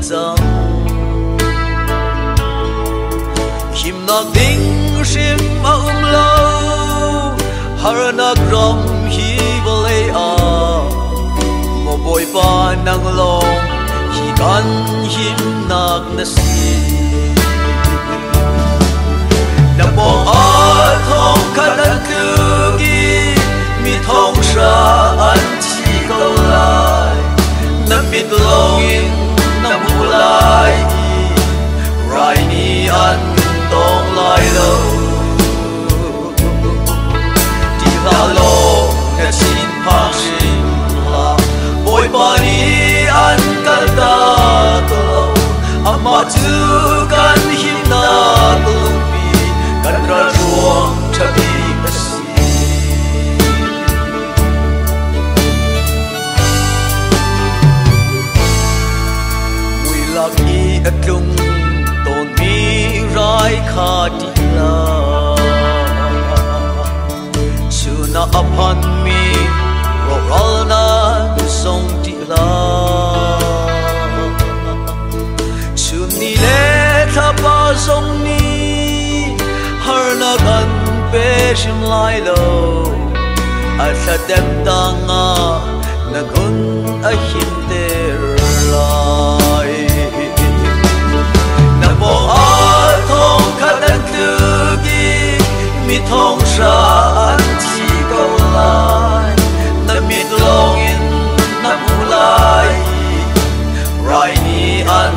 Cang himnak ding hrim a um lo, harnak ram hi vawlei ah. Maw Bawipa, nang lawng hi kan himnak na si. Na pawng ah thong khat an tluk i mi thong hra an thi ko lai. Na mit lawngin na hmu lai i rai nih an tong lai lo. Ṭih hlah law na thinphang hrim hlah, Bawipa nih an kaltak lo. Amah cu kan himnak lungpi, kan ralruang ṭha bik a si. Mui lak i a tlung tawnmi rai kha ṭih hlah, chun ah a phanmi rawhralnak zong ṭih hlah. Chun ni le thlapa zong nih harnak an pe hrim lai lo. A thladem tangah na nun a himter lai. Na pawng ah thong khat an tluk i mi thong hra an thi ko lai. Na mit lawngin na hmu lai i rai nih an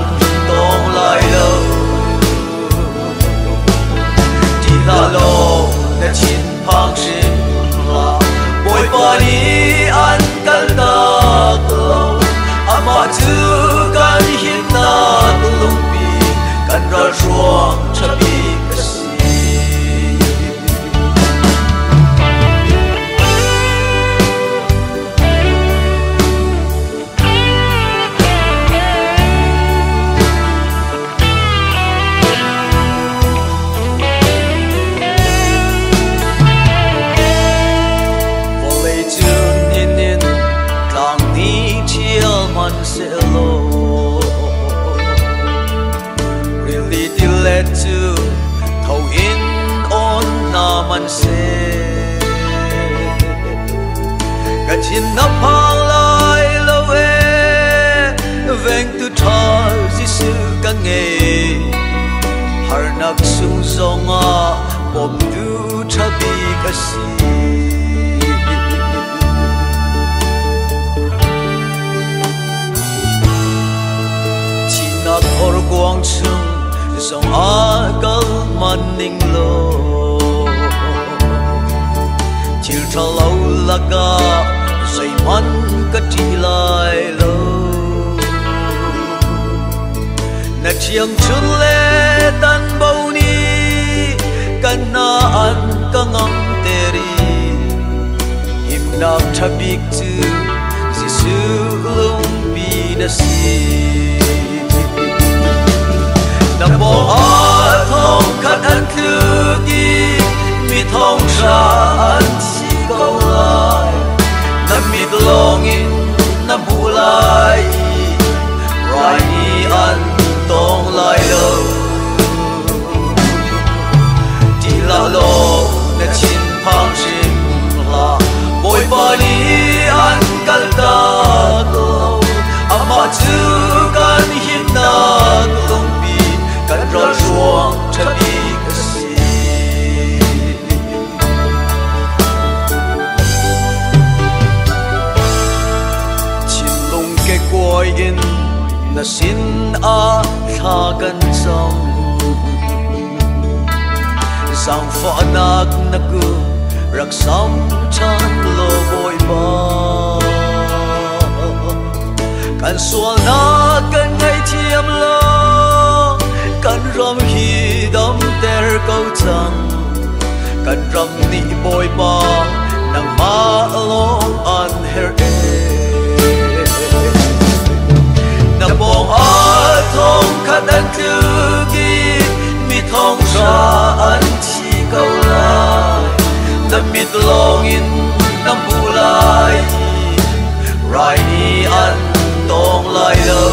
tong lai lo. Ṭih hlah law na thinphang hrim hlah, Bawipa nih an kaltak lo. Amah cu kan himnak lungpi, kan ralhruang ṭha bik a si. Vawlei cu hnin in tlang nih ṭhial hmanhsehlaw, rili tilet cu tho in awn hna hmanhseh, ka thin na phang lai lo ee, vengtu ṭha Jesuh ka ngei. Harnak chung zongah bawmtu ṭha bik a si. Thihnak horkuang chung zongah kal man ning law, thil ṭha lo lakah zeihmanh ka ṭih lai lo. Na ṭhiangṭhunh le tanbo nih kan hna an ka ngamter i himnak ṭha bik cu Jesuh lungpi na si. Na pawng ah thong khat an tluk i mi thong hra an thi ko lai. Na mit lawngin na hmu lai i rai nih an tong lai lo. Ṭih hlah law na thinphang hrim hlah, Bawipa nih an kaltak lo. Amah cu kan himnak lungpi, kan ralhruang ṭha bik a si. Thinlung kekuai in na sin ah thla kan cam, zaangfahnak na kut rak sam ṭhan law Bawipa. Kan sualnak kan ngaihthiam law kan ram hi damter ko cang. Kan ram nih Bawipa nangmah lawng an herh ee. Na pawng ah thong khat an tluk i mi thong hra an thi ko lai. Na mit lawngin na hmu lai i rai nih an tong lai lo.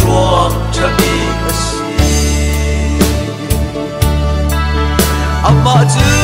Lamhruang ṭha bik a si. Amah cu